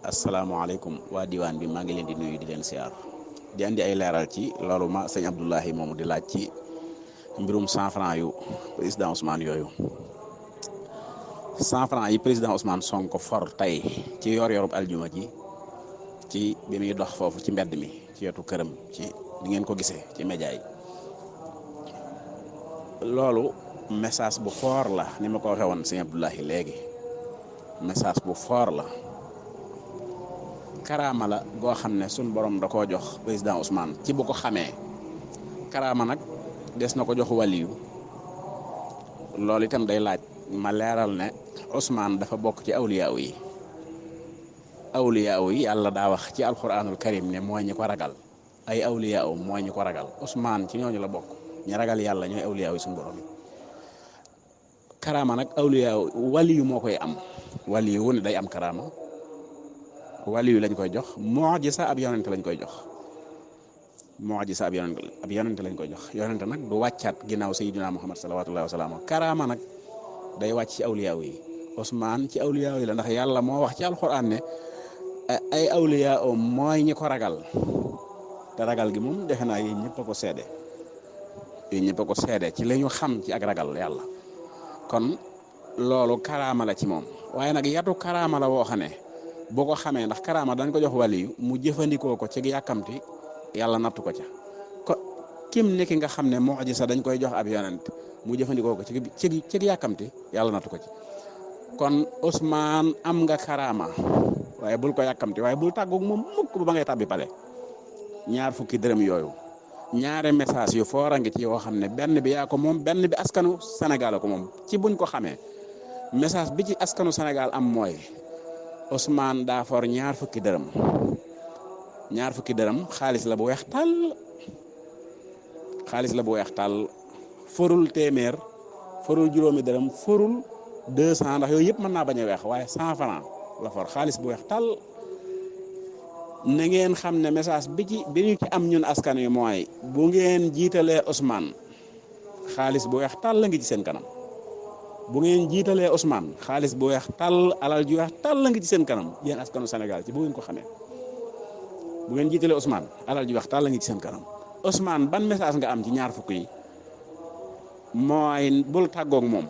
asalaamaaleykum waa diwaan bi maa ngi leen di nuyu di leen siyaar di andi ay leeral ci loolu ma sëñ Abdoulahi moomu di laaj ci mbirum 100 francs yu président Ousmane yooyu 100 francs yi président Ousmane Sonko for tey ci yor-yorub aljuma ji ci bi muy dox foofu ci mbedd mi ci wetu këram ci di ngeen ko gisee ci média yi loolu message bu fort la ni ma ko waxee woon sëñ Abdoulahi léegi message bu fort la. karaama la goo xam ne suñ borom da koo jox président Ousmane ci bu ko xamee karaama nag des na ko jox waliyu loolu itam day laaj ma leeral ne Ousmane dafa bokk ci awliyaaw yi yàlla daa wax ci alquranul karim ne mooy ñi ko ragal ay awliyaaw mooy ñi ko ragal Ousmane ci ñooñu la bokk ñi ragal yàlla ñooy awliyaaw yi suñu borom yi karaama nag awliyaaw waliyu moo koy am waliyu wu ne day am karaama waliyu lañ koy jox mu'jiza ab yonente lañ koy jox mu'jiza ab yonente lañ koy jox yonente nag du wàccaat ginnaaw sayyidina Muhammad sallallahu wa sallam karaama nag day wàcc ci awliyaaw yi Ousmane ci awliyaaw yi la ndax yàlla moo wax ci alquran ne ay awliyaaw mooy ñi ko ragal te ragal gi moom defe naa yéen ñëpp a ko seede ci li ñu xam ci ak ragal yàlla kon loolu karaama la ci moom waaye nag yatu karaama la woo xam ne boo ko xamee ndax karaama dañ ko jox waliyu mu jëfandikoo ko ci yàkkamti yàlla nattu ko ca ko kim nekki nga xam ne mu'jiza dañ koy jox ab yonent mu jëfandikoo ko ci yàkkamti yàlla nattu ko ci kon Ousmane am nga karaama waaye bul ko yàkkamti waaye bul tàggoog moom mukk ba ngay tàbbi pale ñaar fukki dërëm yooyu ñaari message yu foora ngi ci yoo xam ne benn bi yaa ko moom benn bi askanu Sénégal ko moom ci buñ ko xamee message bi ci askanu Sénégal am mooy Ousmane daa for ñaar fukki dërëm xaalis la bu weex tàll forul téeméer forul juróomi dërëm forul 200 ndax yooyu yëpp mën naa bañ a weex waaye 100 francs la for xaalis bu weex tàll na ngeen xam ne message bi ñu ci am ñun askan wi mooy bu ngeen jiitalee Ousmane xaalis bu weex tàll la ngi ci seen kanam. bu ngeen jiitalee Ousmane xaalis bu weex tàll alal ju weex tàll la ngi ci seen kanam yéen askanu Sénégal ci bu ngeen ko xamee bu ngeen jiitalee Ousmane alal ju weex tàll la ngi ci seen kanam Ousmane ban message nga am ci ñaar fukk yi mooy bul tàggoog moom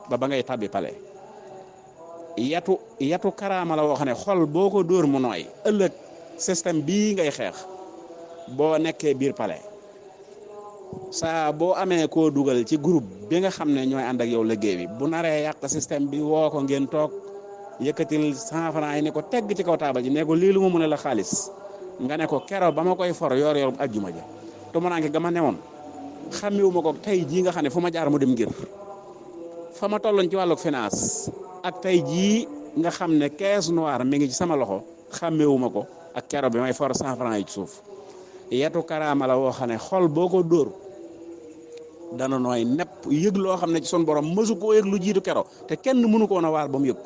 ba ngay tàbbi pale yatu karaama la woo xam ne xol boo ko dóor mu nooy ëllëg système bii ngay xeex boo nekkee biir pale saa boo amee koo dugal ci groupe bi nga xam ne ñooy ànd ak yow liggéey bi bu naree yàq système bi woo ko ngeen toog yëkkatil 100 francs yi ne ko tegg ci kaw taabal ji ne ko lii lu ma mën a la xaalis nga ne ko keroog ba ma koy for yor ajjuma ja te mu naan ga ma newoon xàmmewu ma ko tey jii nga xam ne fu ma jaar mu dem ngir fa ma tolloon ci wàllug finance ak tey jii nga xam ne caisse noire mi ngi ci sama loxo xàmmewu ma ko ak keroog bi may for 100 francs yi ci suuf. yetu karaama la woo xam ne xol boo ko dóor dana nooy nepp yëg loo xam ne ci son borom mësu koo yëg lu jiitu kero te kenn mënu ko woon a waar ba mu yëg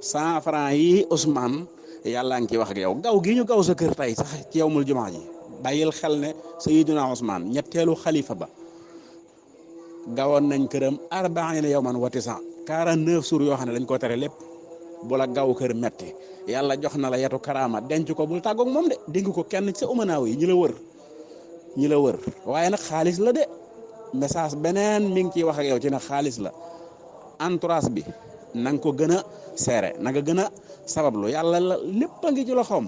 100 francs yi Ousmane yàlla ngi ciy wax ak yow gaw gi ñu gaw sa kër tey sax ci yawmul jumaa ji bàyyil xel ne Sayyidina Ousmane ñetteelu xalifa ba gawoon nañ këram 40 yawman wa 49 jours yoo xam ne dañ ko tere lépp bu la gaw kër metti yàlla jox na la yetu karaama denc ko bul tàggoog moom de dénk ko kenn ci sa umanaaw yi ñi la wër waaye nag xaalis la de message beneen mi ngi ciy wax ak yow ci ne xaalis la entourage bi na nga ko gën a seere na nga gën a sabablu yàlla la lépp a ngi ci loxoom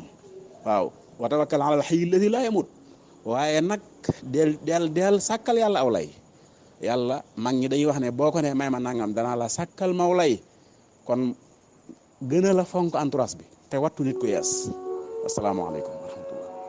waaw wa tawakkal ala al-hayyi alladi laa yamut waaye nag del sàkkal yàlla aw lay yàlla mag ñi day wax ne boo ko ne may ma nangam danaa la sàkkal maw lay kon gën a la fonk entourage bi te wattu nit ku yees asalaamaaleykum